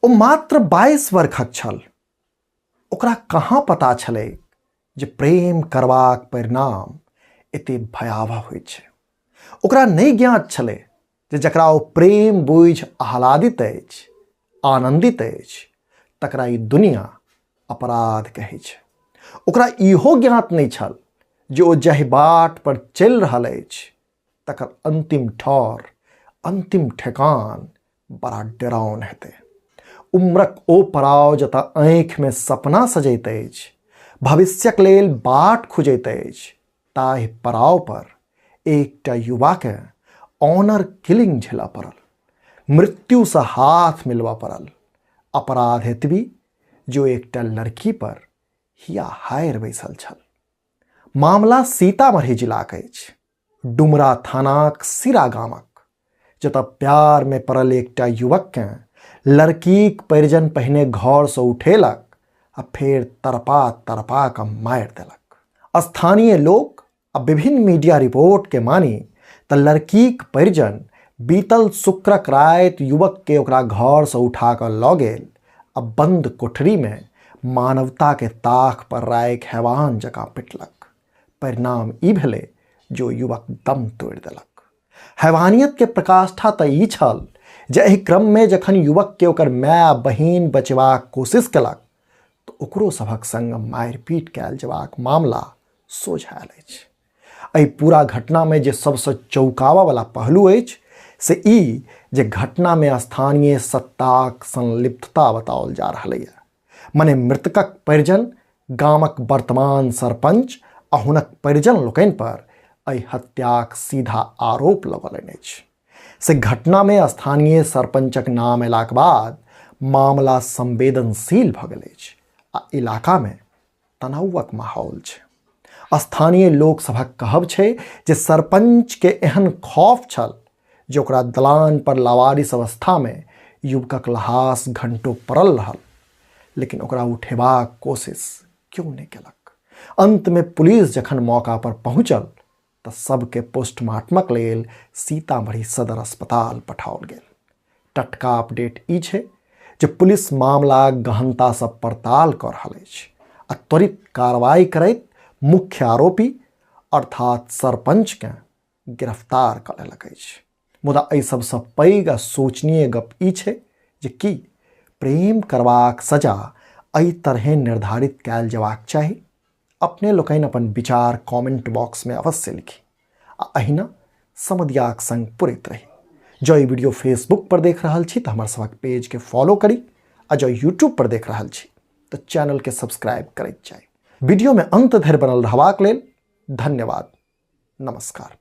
ओ मात्र 22 वर्षक छल। ओकरा कहाँ पता छलै जे प्रेम करबाक परिणाम एते भयावह होइ छै। ओकरा नहि ज्ञात छलै जे जकरा ओ प्रेम बुझि आह्लादित अछि, आनन्दित अछि, तकरा ई दुनिया अपराध कहै छै। ओकरा इहो ज्ञात नहि छल जे ओ जाहि बाट पर चलि रहल अछि तकर अंतिम ठौर, अंतिम ठेकान बड़ा डराउन हेतै। उम्रक ओ पड़ाव जतऽ आँखिमे सपना सजैत अछि, भविष्यक लेल बाट खुजैत अछि, ताहि पड़ाव पर एकटा युवाके ऑनर किलिंग झेलऽ पड़ल, मृत्युसँ हाथ मिलबऽ पड़ल। अपराध एतबी जो एकटा लड़की पर हिया हारि बैसल छल। मामला सीतामढ़ी जिलाक अछि, डुमरा थानाक सिरा गामक, जतऽ प्यार में पड़ल एकटा युवककेँ लड़कीक परिजन पहिने घरसँ उठेलक आ फेर तड़पा तड़पा कऽ मारि देलक। स्थानीय लोक आ विभिन्न मीडिया रिपोर्ट के मानी तऽ लड़कीक परिजन बीतल शुक्रक राति युवक के ओकरा घरसँ उठा कऽ लऽ गेल आ बंद कोठरी में मानवता के ताख पर राखि हैवान जकाँ पिटलक। परिणाम ई भेलै जो युवक दम तोड़ि देलक। हैवानियत के प्रकाष्ठा तऽ ई छल जे एहि क्रम में जखन युवक के ओकर माय बहिन बचेबाक कोशिश केलक तऽ ओकरो सभक संग मारिपीट कयल जेबाक मामला सोझा आयल अछि। एहि पूरा घटना में जे सबसँ चौंकाबऽ वाला पहलू अछि से ई जे घटना में स्थानीय सत्ताक संलिप्तता बताओल जा रहल यऽ। मने मृतकक परिजन गामक वर्तमान सरपंच आ हुनक परिजन लोकनि पर एहि हत्याक सीधा आरोप लगौलनि अछि। से घटना में स्थानीय सरपंचक नाम अयलाक बाद मामला संवेदनशील भऽ गेल अछि आ इलाका में तनावक माहौल छै। स्थानीय लोक सभक कहब छै जे सरपंच के एहन खौफ छल जे ओकरा दलान पर लावारिस अवस्था में युवकक लहास घंटों पड़ल रहल, लेकिन ओकरा उठेबाक कोशिश क्यों नहि केलक। अंत में पुलिस जखन मौका पर पहुंचल तऽ सबके पोस्टमार्टमक लेल सीतामढ़ी सदर अस्पताल पठाओल गेल। टटका अपडेट ई छै जे पुलिस मामला गहनतासँ पड़ताल कऽ रहल अछि आ त्वरित कार्रवाई करैत मुख्य आरोपी अर्थात सरपंचकेँ गिरफ्तार कऽ लेलक अछि। मुदा एहि सबसँ पैघ आ शोचनीय गप ई छै जे की प्रेम करबाक सजा एहि तरहें निर्धारित कयल जेबाक चाही? अपने लोकनि अपन विचार कमेंट बॉक्स में अवश्य लिखी आ अहिना समदियाक संग पुरैत रही। जँ ई वीडियो फेसबुक पर देख रहल छी तऽ हमर सभक पेज के फॉलो करी आ जँ यूट्यूब पर देख रहल छी तऽ चैनल के सब्सक्राइब करैत जाई। वीडियो में अंत धरि बनल रहबाक लेल धन्यवाद। नमस्कार।